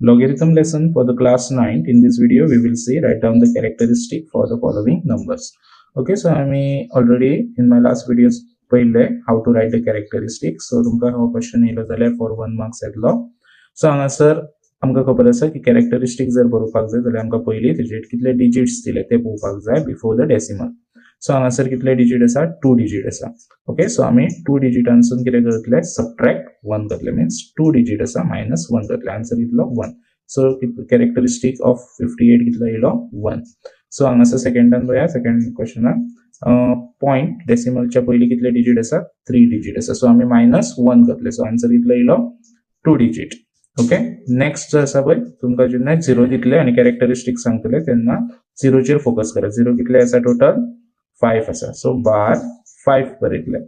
Logarithm lesson for the class 9. In this video we will see write down the characteristic for the following numbers. Okay, so आमी already in my last videos पहिले how to write the characteristic. So तुमकां हो question येयलो जाल्यार for 1 marks येतलो. So हांगासर आमकां खबर आसा की कॅरेक्टरिस्टीक जर बरोवपाक जाय जाल्यार आमकां पयलीं तेजेर कितले डिजिट्स दिले ते पळोवपाक जाय बिफोर the decimal. सो हांगासर कितले डिजीट आसा? 2 डिजीट आसा. ओके, सो आमी 2 डिजिटांसून कितें करतले? सबट्रॅक्ट 1 करतले, मिन्स 2 डिजीट आसा मायनस 1 करतले, आन्सर कितलो? 1. सो कॅरेक्टरिस्टीक ऑफ 58 कितलो येयलो? 1. सो हांगासर सेकंडान पळया, सेकंड क्वेश्चनान पॉयंट डेसिमलच्या पयलीं कितले डिजीट आसा? 3 डिजीट आसा. सो आमी मायनस 1 करतले. सो आन्सर कितलो येयलो? 2 डिजीट. ओके, नेक्स्ट जो आसा पळय, तुमकां जेन्ना 0 दितले आनी कॅरेक्टरिस्टीक सांगतले तेन्ना 0चेर फोकस करा. 0 कितले आसा टोटल? 5 आसा. सो बार 5 बरयतले.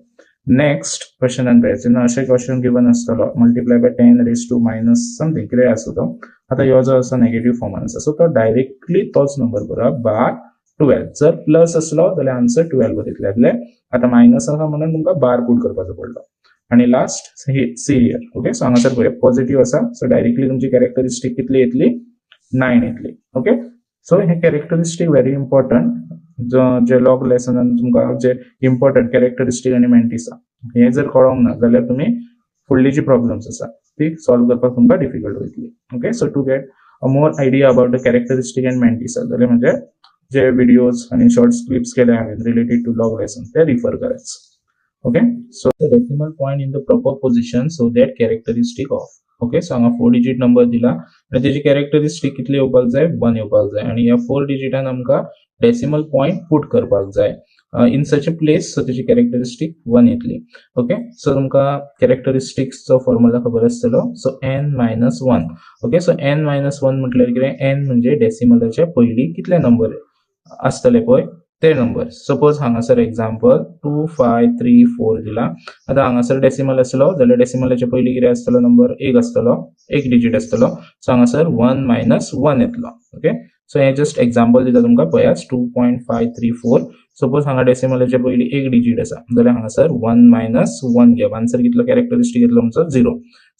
नेक्स्ट क्वेश्चनान पळया, जेन्ना अशें क्वेश्चन गिवन आसतलो multiply by 10 raise to minus something कितें आसूं तो, आतां ह्यो जो आसा नेगेटीव फॉर्मान आसा, सो तो डायरेक्टली तोच नंबर बरोवप बार 12. जर प्लस आसलो जाल्यार आन्सर 12 बरयतले जातले, आतां मायनस आसा म्हणून तुमकां बार पुट करपाचो पडलो. आनी last see here. Okay, so हांगासर पळया पॉझिटिव्ह आसा, सो डायरेक्टली तुमची कॅरेक्टरिस्टीक कितली येतली? 9 येतली. ओके, सो हे कॅरेक्टरिस्टीक व्हेरी इम्पॉर्टंट, जे लॉग लेसनान तुमकां जे इम्पॉर्टंट कॅरेक्टरिस्टीक आनी मॅन्टिसा हे जर कळोंक ना जाल्यार तुमी फुडली जी प्रॉब्लम्स आसा ती सॉल्व करपाक तुमकां डिफिकल्ट वयतली. Okay, so to get a more idea about the characteristic and mantissa जाल्यार म्हणजे जे व्हिडिओज आनी शॉर्ट्स क्लिप्स केले हांवें रिलेटेड टू लॉग लेसन ते रिफर करायचं. Okay, so the decimal point in the proper position so that characteristic of. Okay, so हांगा 4 digit number दिला आनी तेजी कॅरेक्टरिस्टीक कितली येवपाक जाय? 1 येवपाक जाय. आनी ह्या 4 डिजिटान आमकां डेसिमल पॉयंट पुट करपाक जाय in such a place, so तेजी कॅरेक्टरिस्टीक 1 येतली. ओके, सो तुमकां कॅरेक्टरिस्टिक्सचो फॉर्मुला खबर आसतलो. So n minus 1. Okay, so n minus 1 म्हटल्यार कितें? एन म्हणजे डेसिमलाच्या पयलीं कितले नंबर आसतले पळय ते नंबर. सपोज हांगासर एग्जाम्पल 2 5 3 4 दिला. आतां हांगासर डेसिमल आसलो जाल्यार डेसिमलाच्या पयलीं कितें आसतलो नंबर? 1 आसतलो, 1 डिजीट आसतलो. सो हांगासर 1 मायनस 1 येतलो. ओके, सो हे जस्ट एग्जाम्पल दिता तुमकां, पळयात 2.534. सपोज हांगा डेसिमलाच्या पयलीं 1 डिजीट आसा जाल्यार हांगासर 1 मायनस 1 घेवप, आन्सर कितलो कॅरेक्टरिस्टीक येतलो तुमचो? 0.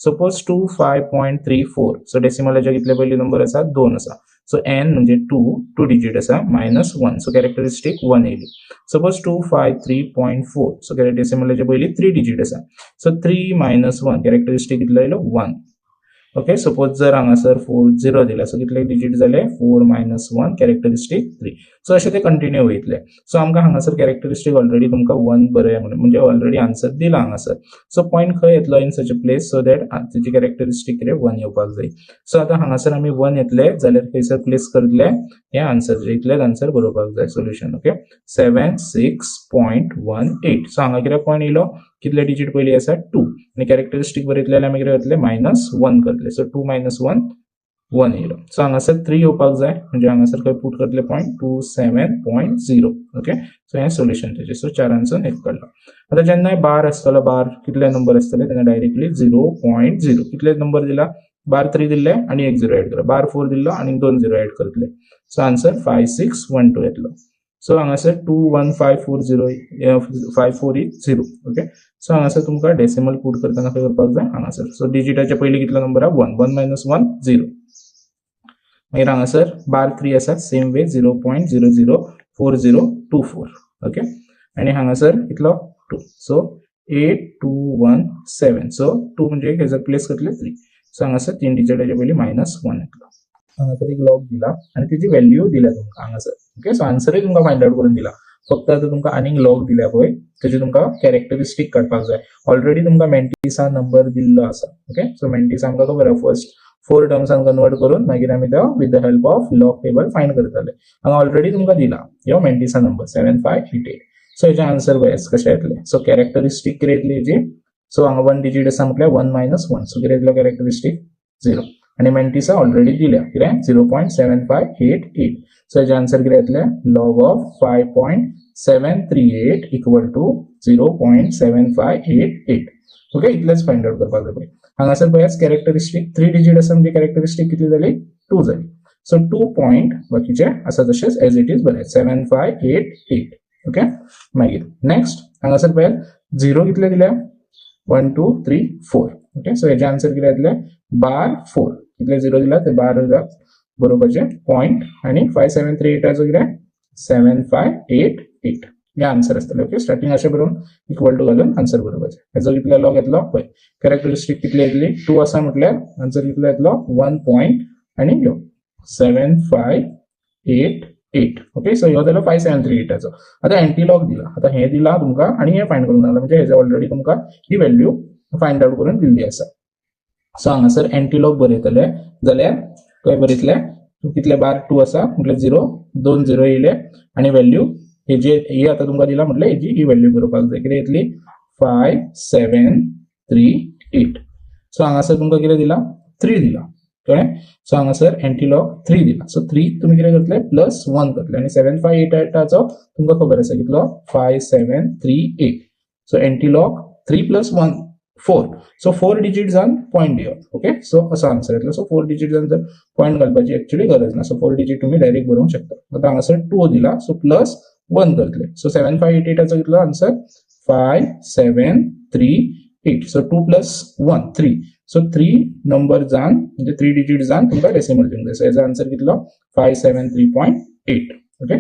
सपोज 2 5.34, सो डेसिमलाच्या कितले पयलीं नंबर आसा? 2 आसा. सो एन म्हणजे 2, 2 डिजीट आसा, मायनस 1, सो कॅरेक्टरिस्टीक 1 येयली. सपोज 2 5 3.4, सो डेसिमलाच्या पयलीं 3 डिजीट आसा, सो 3 मायनस 1, कॅरेक्टरिस्टीक कितलो येयलो? 1. ओके, सपोज जर हांगासर 4 0 दिला, सो कितले डिजीट जाले? 4 मायनस 1, कॅरेक्टरिस्टीक 3. सो अशें ते कंटिन्यू वयतले. सो आमकां हांगासर कॅरेक्टरिस्टीक ऑलरेडी तुमकां 1 बरया म्हणून म्हणजे ऑलरेडी आन्सर दिला हांगासर. सो पॉयंट खंय येतलो in such a place so that तेजी कॅरेक्टरिस्टीक कितें 1 येवपाक जाय. सो आतां हांगासर आमी 1 येतले जाल्यार खंयसर प्लेस करतले हे आन्सर, इतलेच आन्सर बरोवपाक जाय सोल्युशन. ओके, 7 6.18. सो हांगा कितें पॉयंट येयलो? कितले डिजीट पयलीं आसा? 2. आनी कॅरेक्टरिस्टीक बरयतले जाल्यार आमी कितें करतले? मायनस 1 करतले. सो 2 मायनस 1, 1 येयलो. सो हांगासर 3 येवपाक जाय, म्हणजे हांगासर खंय पुट करतले पॉयंट? 2 7.0. ओके, सो हें सोल्युशन तेजें. सो 4 आन्सर एक काडलो. आतां जेन्ना बार आसतलो, बार कितले नंबर आसतले तेन्ना डायरेक्टली 0.0. कितले नंबर दिला? बार 3 दिल्ले आनी 1 0 एड करा, बार 4 दिल्लो आनी 2 0 एड करतले. सो आन्सर 5 6 1 2 येतलो. सो हांगासर 2 1 5 4 0 5 4 is 0. Okay, सो हांगासर तुमकां डेसिमल पुट करतना खंय करपाक जाय? हांगासर. सो डिजिटाच्या पयलीं कितलो नंबर आहा? 1. 1 मायनस 1, 0. मागीर हांगासर बार 3 आसा, सेम वे 0.004024. ओके, आनी हांगासर कितलो? 2. सो 8 2 1 7. सो 2 म्हणजे खंयसर प्लेस करतले? 3. सो हांगासर 3 डिजिटाच्या पयलीं मायनस 1 येतलो. हांगासर एक लॉग दिला आनी तेजी व्हॅल्यू दिल्या तुमकां हांगासर. ओके, सो आन्सरूय तुमकां फायंड आवट करून दिला. फक्त आतां तुमकां आनीक लॉग दिल्या पळय, तेजे तुमकां कॅरेक्टरिस्टीक काडपाक जाय. ऑलरेडी तुमकां मॅन्टिसा नंबर दिल्लो आसा. ओके, सो मॅन्टिसा आमकां खबर आसा, फर्स्ट 4 टर्म्सान कन्वर्ट करून मागीर आमी तो with the help of log table find करतले. हांगा ऑलरेडी तुमकां दिला ह्यो mantissa number 7588. सो हेजे आन्सर पळयात कशें येतलें. सो कॅरेक्टरिस्टीक कितें येतली हेजी? सो हांगा 1 डिजीट आसा म्हटल्यार 1 मायनस 1, सो कितें येतलो कॅरेक्टरिस्टीक? 0. आनी मॅन्टिसा ऑलरेडी दिल्या कितें? 0.7588. सो हेजे आन्सर कितें येतलें? Log of 5.738 equal to 0.7588. Okay, इतलेंच फायंड आवट करपाक जाय पळय. हांगासर पळयात, कॅरेक्टरिस्टीक 3 डिजीट आसा म्हणजे कॅरेक्टरिस्टीक कितली जाली? 2 जाली. सो 2 पॉयंट बाकीचे आसा तशेंच एज it is बरयात 7588. ओके, मागीर नेक्स्ट हांगासर पळयात, 0 कितले दिल्या? 1 2 3 4. ओके, सो हेजे आन्सर कितें येतलें? बार 4. कितले झिरो दिला ते बार बरोवपाचे पॉयंट आनी 5738 एटाचो कितें 7588 हे आन्सर आसतलें. ओके, स्टार्टिंग अशें बरोवन इक्वल टू घालून आन्सर बरोवपाचें. हेजो कितलो लॉग येतलो पळय, कॅरेक्टरिस्टीक कितली येतली 2 आसा म्हटल्यार आन्सर कितलो येतलो 1 पॉयंट आनी ह्यो 7588. ओके, सो ह्यो जालो 5738. आतां एंटीलॉग दिला, आतां हें दिला तुमकां आनी हें फायंड करूंक सांगलां, म्हणजे हेजें ऑलरेडी तुमकां ही व्हॅल्यू फायंड आवट करून दिल्ली आसा. सो हांगासर एंटीलॉग बरयतले जाल्यार खंय बरयतले, कितले बार 2 आसा म्हटल्यार 0 2 0 येयले आनी व्हॅल्यू हेजी ही आतां तुमकां दिला म्हटल्यार हेजी ही व्हॅल्यू बरोवपाक जाय. कितें येतली 5738. सो हांगासर तुमकां कितें दिला 3 दिला, कळ्ळें. सो हांगासर एंटीलॉग 3 दिला, सो 3 तुमी कितें करतले प्लस 1 करतले आनी 7588 तुमकां खबर आसा कितलो 5738. सो एंटीलॉग 3 प्लस 1 4, सो 4 डिजिट्सान पॉयंट दिवप. ओके, सो असो आन्सर येतलो. सो 4 डिजिट्सान जर पॉयंट घालपाची एक्चुअली गरज ना, सो 4 डिजीट तुमी डायरेक्ट बरोवंक शकता. आतां हांगासर 2 दिला, सो प्लस 1 करतले. सो 7588 कितलो answer 5738. So 2 plus 1 3, so 3 number जान म्हणजे 3 डिजीट जान तुमकां डेसिमल दिवंक जाय. सो हेजो आन्सर कितलो 573.8. ओके.